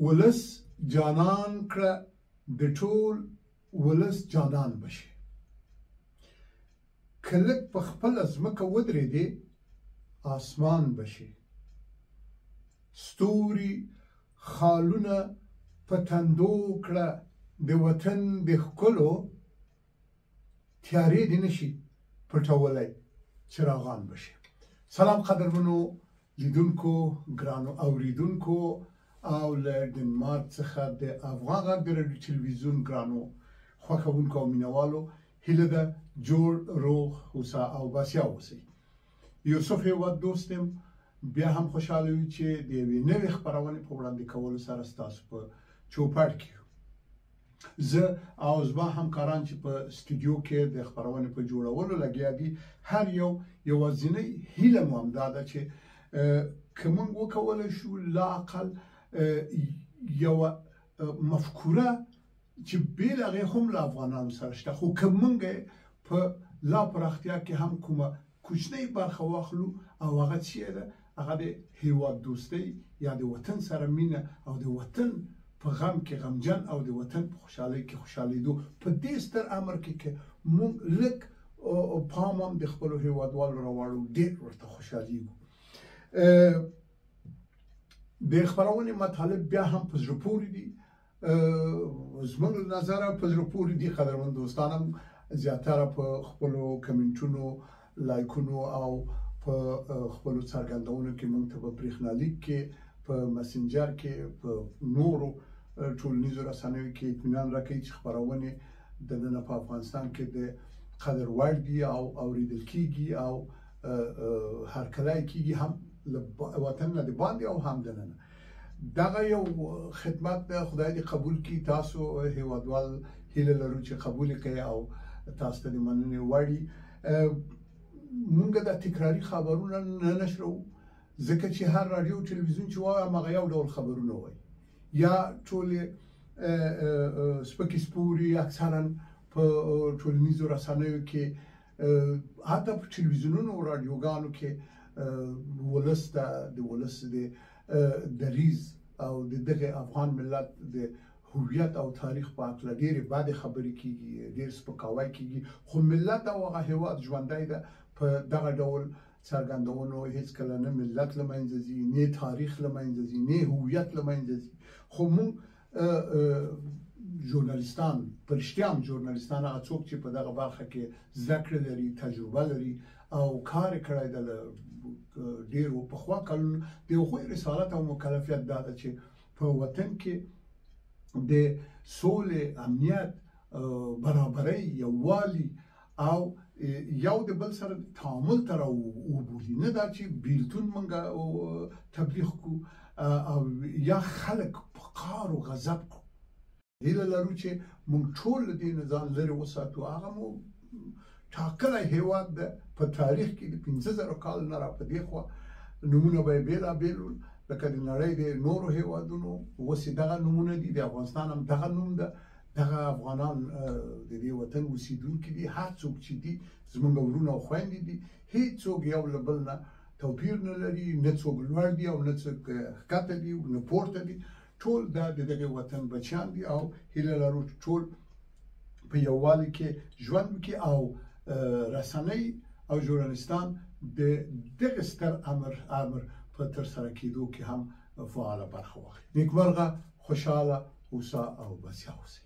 ولس جانان کړه، د ټول ولس جانان به شې. که لږ په خپله ځمکه ودرېدې، آسمان به شې. ستوري خالونه په تندو کړه، د وطن د ښکلو تیارې دې نشي پټولی، چراغان به شې. سلام قدرمنو لیدونکو، ګرانو اوریدونکو او له ډنمارک څخه د افغان غږ د راډیو تلویزیون ګرانو خوښوونکو او مینوالو، هیله ده جوړ، روغ، هوسا او بسیا اوسئ. یوسف هیواد دوست یم، بیا هم خوشحاله یو چې د یوې نوې خپرونې په وړاندې کولو سره ستاسو په چوپړ کې یو. زه او زما همکاران چې په سټوډیو کې د خپرونې په جوړولو لګیا دي، هر یو یوازینۍ هیله مو همدا ده چې که موږ وکولی شو لا اقل یوه مفکوره چې بې له هغې هم له افغانانو سره شته، خو که موږ په لا پراختیا کې هم کومه کوچنۍ برخه واخلو، او هغه څه ده؟ هغه د هیواد دوستۍ یا د وطن سره مینه او د وطن په غم کې غمجن او د وطن په خوشحالۍ کې خوشحالېدو. په دې ستر امر کې که موږ لږ پام هم د خپلو هیوادوالو راواړو، ډېر ورته خوشحالېږو. د خپرونې مطالب بیا هم په زړه پورې دي، زموږ له نظره په زړه پورې دي. قدرمن دوستان هم زیاتره په خپلو کمنټونو، لایکونو او په خپلو څرګندونو کې موږ ته په برېښنالیک کې، په مسنجر کې، په نورو ټولنیزو رسنیو کې اطمینان راکوي چې خپرونې دننه په افغانستان کې د قدر وړ دي او اوریدل کیږي او هرکلی کیږي، هم له وطن نه د باندې او هم دننه. دغه یو خدمت ده، خدای دې قبول کړي. تاسو هیوادوال هیله لرو چې قبول کړئ او تاسو ته د مننې وړي. مونږ دا تکراري خبرونه نه نشروو، ځکه چې هر راډیو تلویزیون چې وایي هماغه یو ډول خبرونه وایي، یا ټولې سپکې سپوري اکثرا په ټولنیزو رسنیو کې، حتی په تلویزیونونو او راډیوګانو کې ولس ته د ولس د دریځ او د دغه افغان ملت د هویت او تاریخ په هکله ډېرې بدې خبرې کیږي، ډېر سپکاوی کیږي، خو ملت او هغه هیواد ژوندی ده. په دغه ډول څرګندونو هیڅکله نه ملت له منځه ځي، نه تاریخ له منځه ځي، نه هویت له منځه ځي. خو موږ ژورنالیستان، په رښتیا هم ژورنالیستان، هغه څوک چې په دغه برخه کې زده کړې لري، تجربه لري او کار یې کړی ده له ډېرو پخوا کلونو، د هغوی رسالت او مکلفیت دا ده چې په وطن کې د سولې، امنیت، برابرۍ، یووالي او یو د بل سره تعامل ته راوبولي، نه دا چې بیلتون موږ تبلیغ کړو او یا خلک په قار و غضب کړو. هیله لرو چې موږ ټول له دې نه ځان لرې وساتو. هغه مو ټاکلی هیواد ده، په تاریخ کې د 5000 کال نه را په دې خوا نومونه به یې بېلابېل ول، لکه د نړۍ د نورو هیوادونو اوس یې دغه نومونه دي، د افغانستان هم دغه نوم ده. دغه افغانان د دې وطن اوسېدونکي دي، هر څوک چې دي زموږ ورونه او خویندې دي، هیڅوک یو له بل نه توپیر نه لري، نه څوک لوړ دي او نه څوک ښکته دي او نه پورته دي، ټول دا د دغه وطن بچیان دي او هیله لرو چې ټول په یووالي کې ژوند وکړي او رسنۍ او ژورنالیستان د دغه ستر امر په ترسره کېدو کې هم فعاله برخه واخلي. نیکمرغه، خوشحاله، هوسا او بسیا اوسئ.